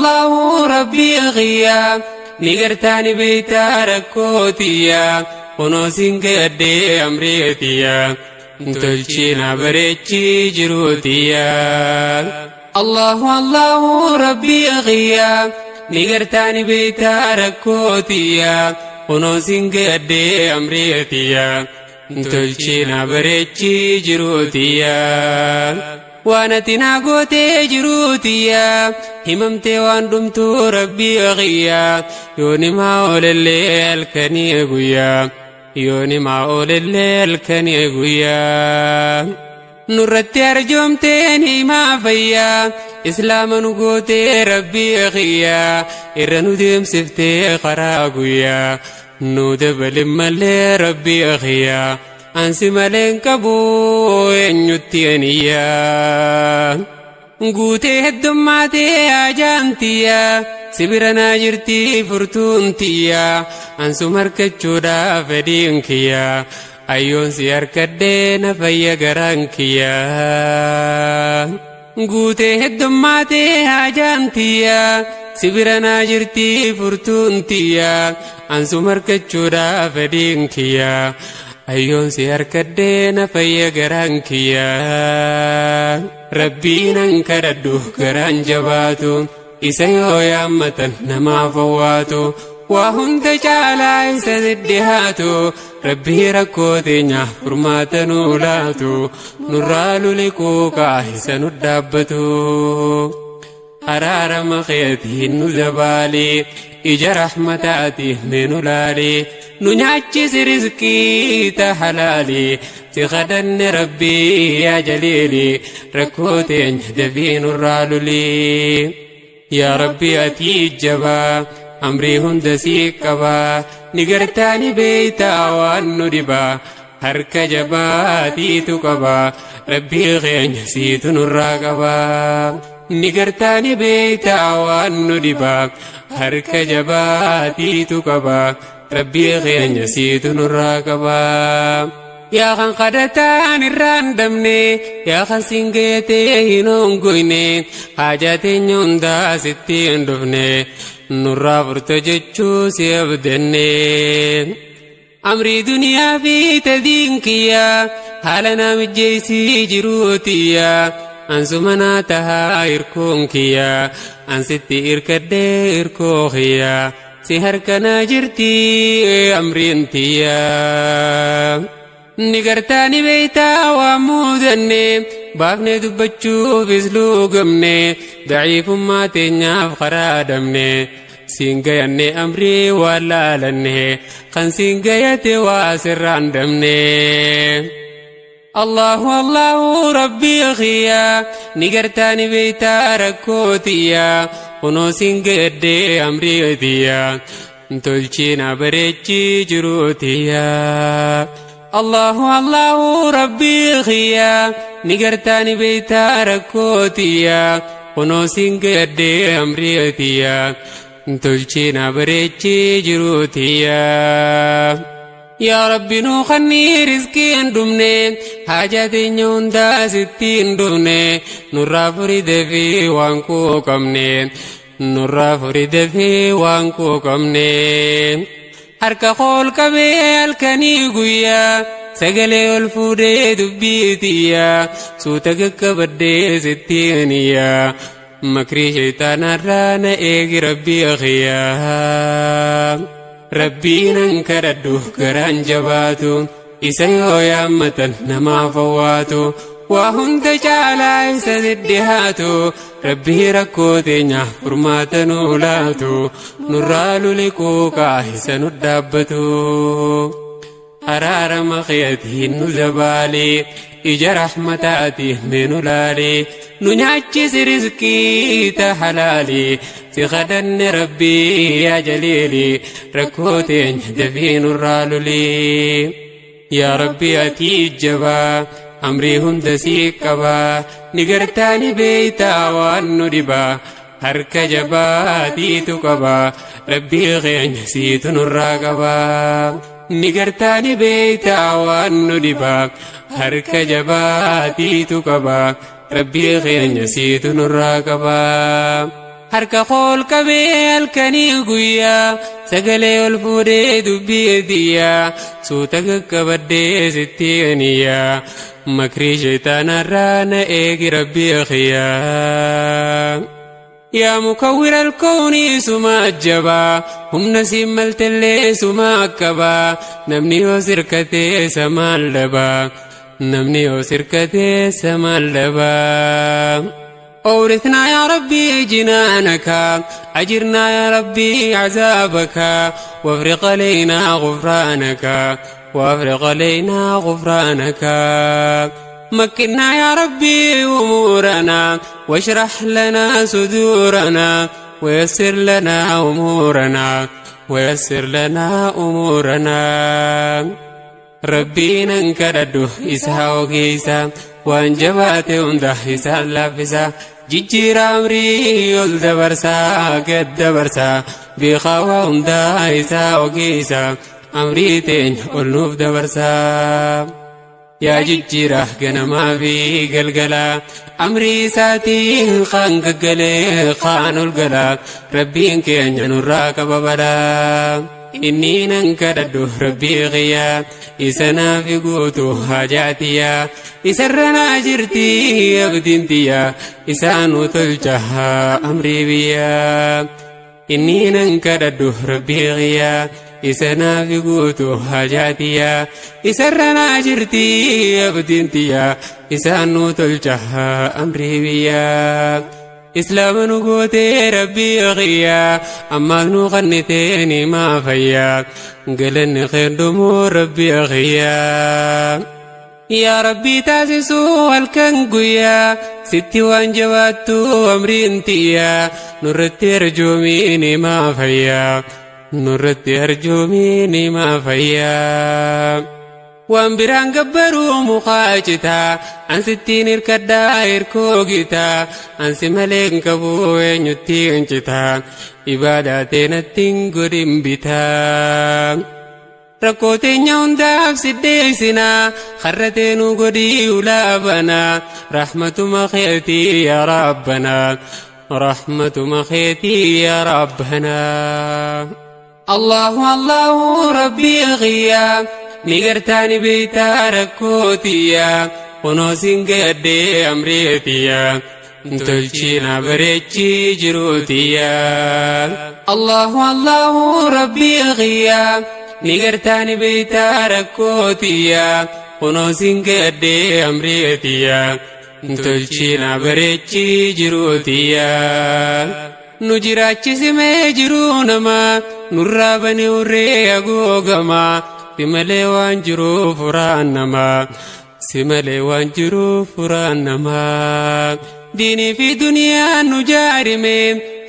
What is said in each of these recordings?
Allahu rabbii kiyya ni gartaani beeytaa rakkoo tiyya kunoo siin gaddee amrii tiyya tolchina bareechii jiruu tiyya. Allahu Allahu rabbii kiyya ni gartaani beeytaa rakkoo tiyya kunoo siin gaddee amrii tiyya tolchina bareechii jiruu tiyya. Waan ati naa gootee jiruu tiyya himamtee waan dhumtuu rabbii kiyya yoo nimaa oolellee halkanii guyyaa yoo nimaa oolellee halkanii guyyaa. Nurratti arjoomtee nimaa fayyaa islaama nu gootee rabbii kiyya irra nu deemsiftee karaa guyyaa nu dabalin malee rabbii kiyya. Ansi maleen qabu eenyutti aniyyaa. Guutee heddummaatee ajaan tiyya sibira naa jirti furtuun tiyya ansum harkachuudhaaf fedhiin kiyya ayyoon si harkadhee na fayya garaan kiyya. Guutee heddummaatee ajaan tiyya sibira naa jirti furtuun tiyya ansum harkachuudhaaf fedhiin kiyya. Ayyoon si harkadhee na fayya garaan kiyya. Rabbiin an kadhadhu garaan jabaatu isa yoo yaammatan namaaf owwaatu waa hunda caalaa isa siddihaatu rabbii rakkoo teenya furmaata nuu laatu nurraa luliquu kaa isa nu dhaabbatu. Araarama keetiin nu dabaalii ija rahmataatiin mee nu laalii nu nyaachisi rizqii ta halaalii si kadhanne rabbii yaa jaliilii rakkoo teenya dafii nurraa lulii. Yaa rabbii ati jabaa amrii hunda sii qabaa ni gartaani beeytaa waan nu dhibaa harka jabaatiitu qabaa rabbii keenya siitu nurraa qabaa. Ni gartaani beeytaa waan nu dhibaa harka jabaatiitu qabaa rabbii keenya siitu nurraa qabaa. Yaa kan kadhataan irraan damne yaa kan siingeetee hin hongoyne haajaa teenya hundaa sitti hin dhufne nurraa furta jechuu si abdanne. Amrii duniyaa fi tadiin kiyya haala naa mijjeessii jiruu tiyya ansuma naa tahaa hirkoon kiyya ansitti irkadhee hirkoo kiyya si harka naa jirti amriin tiyya. Ni gartaani beeytaa waan muudanne baafnee dubbachuufis luugamne daciifummaa teenyaaf karaa dhabne siin gayanne amrii waan laalanne kan siin gayate waa sirraan dhabne. Allahu Allahu rabbii kiyya ni gartaani beeytaa rakkoo tiyya kunoo siin gaddee amrii tiyya tolchina bareechii jiruu tiyya. Allahu Allahu rabbii kiyya ni gartaani beeytaa rakkoo tiyya kunoo siin gaddee amrii tiyya tolchina bareechii jiruu tiyya. Yaa Rabbi nuu kannii rizqii hin dhumne haajaa teenya hundaa sitti hin dhufne nurraa furii dafii waan quuqamne nurraa furii dafii waan quuqamne. Harka kool qabee halkanii guyyaa sagalee ol fuudhee dubbii tiyya suuta qaqqabadhee sitti niyya makrii shaytaanarraa na eegi rabbii kiyyaa. Rabbiin an kadhadhu garaan jabaatu isa yoo yaammatan namaaf owwaatu waa hunda caalaa isa siddihaatu rabbii rakkoo teenya furmaata nuu laatu nurraa luliquu kaa isa nu dhaabbatu. Araarama keetiin nu dabaalii ija rahmataatiin mee nu laalii nu nyaachisi rizqii ta halaalii si kadhanne rabbii yaa jaliilii rakkoo teenya dafii nurraa lulii. Yaa rabbii ati jabaa amrii hunda sii qabaa ni gartaani beeytaa waan nu dhibaa harka jabaatiitu qabaa rabbii keenya siitu nurraa qabaa. Ni gartaani beeytaa waan nu dhibaa harka jabaatiitu qabaa rabbii keenya siitu nurraa qabaa. Harka kool qabee halkanii guyyaa sagalee ol fuudhee dubbii diyyaa suuta qaqqabadhee sitti aniyyaa makrii shaytaanarraa na eegi rabbii khiyyaa. Yaa mukawwira alkoonii suma ajjabaa humna siin maltellee suma akkabaa namni yoo sirkatee samaan dhabaa namni yoo sirkatee samaan dhabaa. أورثنا يا ربي جنانك أجرنا يا ربي عذابك وافرق علينا غفرانك وافرق علينا غفرانك مكنا يا ربي أمورنا واشرح لنا صدورنا ويسر لنا أمورنا ويسر لنا أمورنا Rabbiin an kadhadhu isaa ogeessa waan jabaate hunda isaan laaffisa jijjiira amrii ol dabarsaa gad dabarsaa beekaa waa hundaa isaa ogeessa amrii teenya ol nuuf dabarsaa. Yaa jijjiira ganamaa fi galgalaa amrii isaatiin kaan gaggalee kaan ol galaa rabbiin keenya nurraa qaba balaa. Inni nan kadhadhu rabbii qiyyaa isa naaf guutu haajaatiyyaa isarra naa jirti abdiin tiyyaa isaanu tolcha amrii biyyaa. Inni nan kadhadhu rabbii qiyyaa isa naaf guutu haajaatiyyaa isarra naa jirti abdiin tiyyaa isaanu tolcha amrii biyyaa. Islaama nu gootee rabbii qiyyaa ammaas nu qannitee ni maafayyaa galanni keendumuu rabbii qiyyaa. Yaa rabbii taasisuu halkan guyyaa sitti waan jabaattu amriin tiyyaa nurratti arjoomii ni maafayyaa nurratti arjoomii ni maafayyaa. Waan biraan gabbaruu mukaa citaa ansittiin hirkadhaa hirkoo gitaa ansi malee hin qabu eenyutti hin citaa ibaadaa teenatti hin godhin bitaa. Rakkoo teenya hundaaf siddeessinaa karra teenuu godhii ulaa banaa rahmatuma keetii yaa rabbanaa rahmatuma keetii yaa rabbanaa. Allahu Allahu rabbii qiyyaa ni gartaani beeytaa rakkootiyaa kunoo siin gaddee amreetiyaa tolchiina bareechii jiruutiyaa. Allahu Allahu rabbii qiyyaa ni gartaani beeytaa rakkootiyaa kunoo siin gaddee amreetiyaa tolchiina bareechii jiruutiyaa. Nu jiraachisimee jiruu namaa nurraa bane urree hagoogamaa si malee waan jiruuf furaan namaa si malee waan jiruuf furaan namaa. Diinii fi duniyaan nu jaarime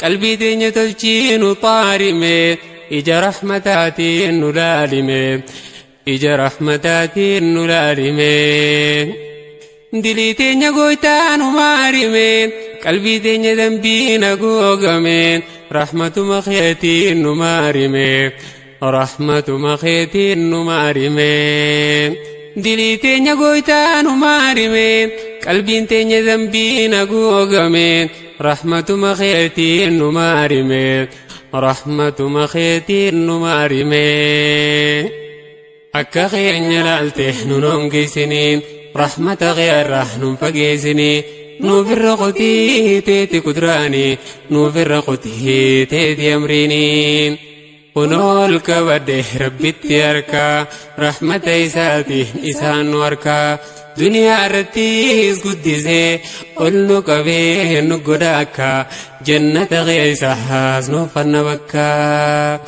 qalbii teenya tolchii nu xaarime ija rahmataatiin nu laalime ija rahmataatiin nu laalime. Dilii teenya gooytaa nu maarime qalbii teenya dambiin haguugame rahmatuma keetiin nu maarime rahmatuma keetiin nu maarime. Dilii teenya gooytaa nu maarime qalbiin teenya dambiin haguugame rahmatuma keetiin nu maarime rahmatuma keetiin nu maarime. Akka keenya laalte nun hongeessinii rahmata keerraa nun fageessinii nuuf irra qotii teeti kudraanii nuuf irra qotii teeti amriinii. Kunool qabadhe rabbitti harkaa rahmata isaatiin isaan nu harkaa duniyaa irrattis guddisee ol nu qabee nu godha akka jannata keessaas nu fanna bakkaa.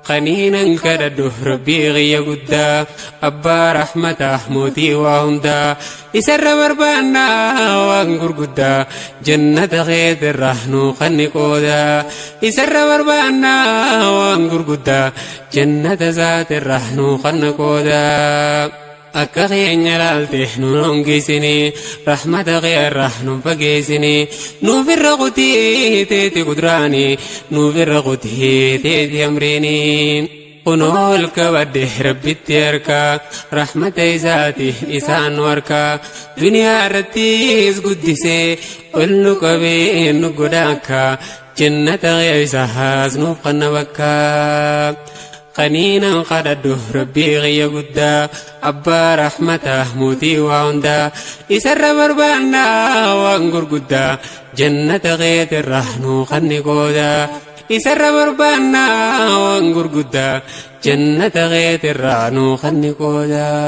Qaniinan kadhadhu rabbii qiyya guddaa abbaa rahmataa mootii waa hundaa isarra barbaannaa waan gurguddaa jannata keetirra nu kanni qoodaa isarra barbaannaa waan gurguddaa jannata isaatirra nu kanna qoodaa. Akka keenya laalte nun hongeessinii rahmata keerra nun fageessinii nuuf irra qotii teeti kudraanii nuuf irra qotii teeti amriinii. Kunool qabadhe rabbitti harkaa rahmata isaatiin isaan nu harkaa duniyaa irrattis guddisee ol nu qabee nu godha akka Jannata keessa haasnuuf kanna bakka. Qaniinan kadhadhu Rabbii kiyya guddaa, abbaa rahmataa, mootii waa hundaa. Isarra barbaannaa waan gurguddaa, jannata keetirra nuu kanni qoodaa. Isarra barbaannaa waan gurguddaa, jannata keetirra nuu kanni qoodaa.